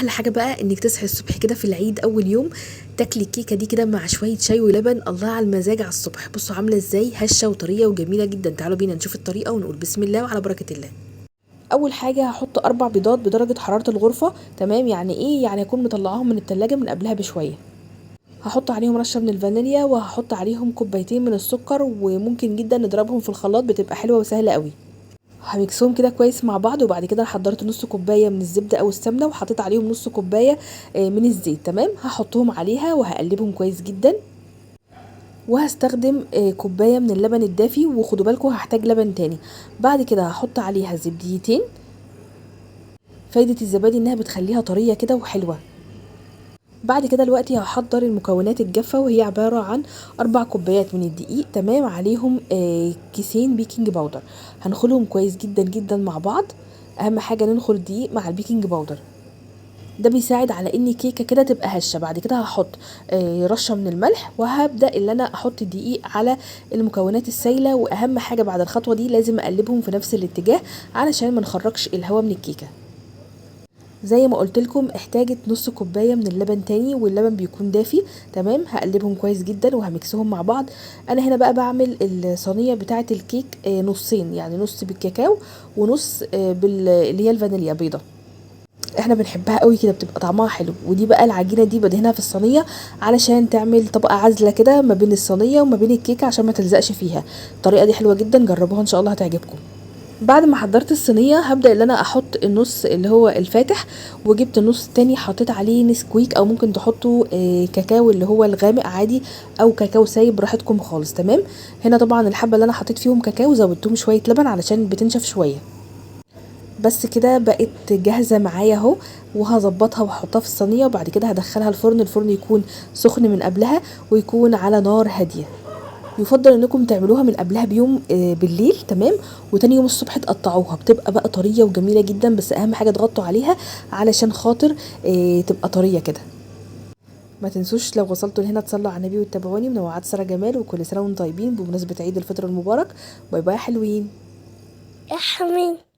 احلى حاجة بقى انك تصحي الصبح كده في العيد اول يوم تاكلي الكيكه دي كده مع شوية شاي ولبن، الله على المزاج على الصبح. بصوا عامله ازاي، هشه وطريه وجميلة جدا. تعالوا بينا نشوف الطريقة ونقول بسم الله وعلى بركة الله. اول حاجة هحط 4 بيضات بدرجة حرارة الغرفة، تمام؟ يعني ايه؟ يعني اكون مطلعاهم من التلاجة من قبلها بشوية. هحط عليهم رشه من الفانيليا، وهحط عليهم كوبايتين من السكر، وممكن جدا نضربهم في الخلاط، بتبقى حلوة وسهلة قوي. همكسهم كده كويس مع بعض. وبعد كده حضرت نص كوباية من الزبدة او السمنة، وحطيت عليهم نص كوباية من الزيت، تمام؟ هحطهم عليها وهقلبهم كويس جدا. وهستخدم كوباية من اللبن الدافي، وخدوا بالكم هحتاج لبن تاني. بعد كده هحط عليها زبديتين. فايده الزبادي انها بتخليها طرية كده وحلوه. بعد كده دلوقتي هحضر المكونات الجافه، وهي عبارة عن 4 كوبايات من الدقيق، تمام؟ عليهم كيسين baking powder. هنخلهم كويس جدا جدا مع بعض. اهم حاجة ننخل الدقيق مع ال baking powder، ده بيساعد على ان الكيكه كده تبقى هشه. بعد كده هحط رشه من الملح، وهبدا ان انا احط الدقيق على المكونات السايله. واهم حاجة بعد الخطوة دي لازم اقلبهم في نفس الاتجاه علشان ما نخرجش الهواء من الكيكه. زي ما قلت لكم احتاجت نص كوباية من اللبن تاني، واللبن بيكون دافي، تمام؟ هقلبهم كويس جدا وهمكسهم مع بعض. انا هنا بقى بعمل الصينية بتاعه الكيك نصين، يعني نص بالكاكاو ونص اللي هي الفانيليا بيضة. احنا بنحبها قوي كده، بتبقى طعمها حلو. ودي بقى العجينة دي بدهنها في الصينية علشان تعمل طبقه عازله كده ما بين الصينية وما بين الكيكه عشان ما تلزقش فيها. الطريقة دي حلوة جدا، جربوها ان شاء الله هتعجبكم. بعد ما حضرت الصينية هبدا ان انا احط النص اللي هو الفاتح، وجبت النص التاني حطيت عليه نسكويك، او ممكن تحطوا كاكاو اللي هو الغامق عادي، او كاكاو سايب، براحتكم خالص، تمام؟ هنا طبعا الحبة اللي انا حطيت فيهم كاكاو زودتهم شوية لبن علشان بتنشف شوية. بس كده بقت جاهزة معايا اهو، وهظبطها وهحطها في الصينية، وبعد كده هدخلها الفرن. الفرن يكون سخن من قبلها ويكون على نار هادية. يفضل انكم تعملوها من قبلها بيوم بالليل، تمام؟ وتاني يوم الصبح تقطعوها، بتبقى بقى طرية وجميلة جدا. بس اهم حاجة تغطوا عليها علشان خاطر تبقى طرية كده. ما تنسوش لو وصلتوا لهنا تصلوا على النبي وتتابعوني. منوعات ساره جمال، وكل سنة وانتم طيبين بمناسبة عيد الفطر المبارك. bye bye حلوين. احمي.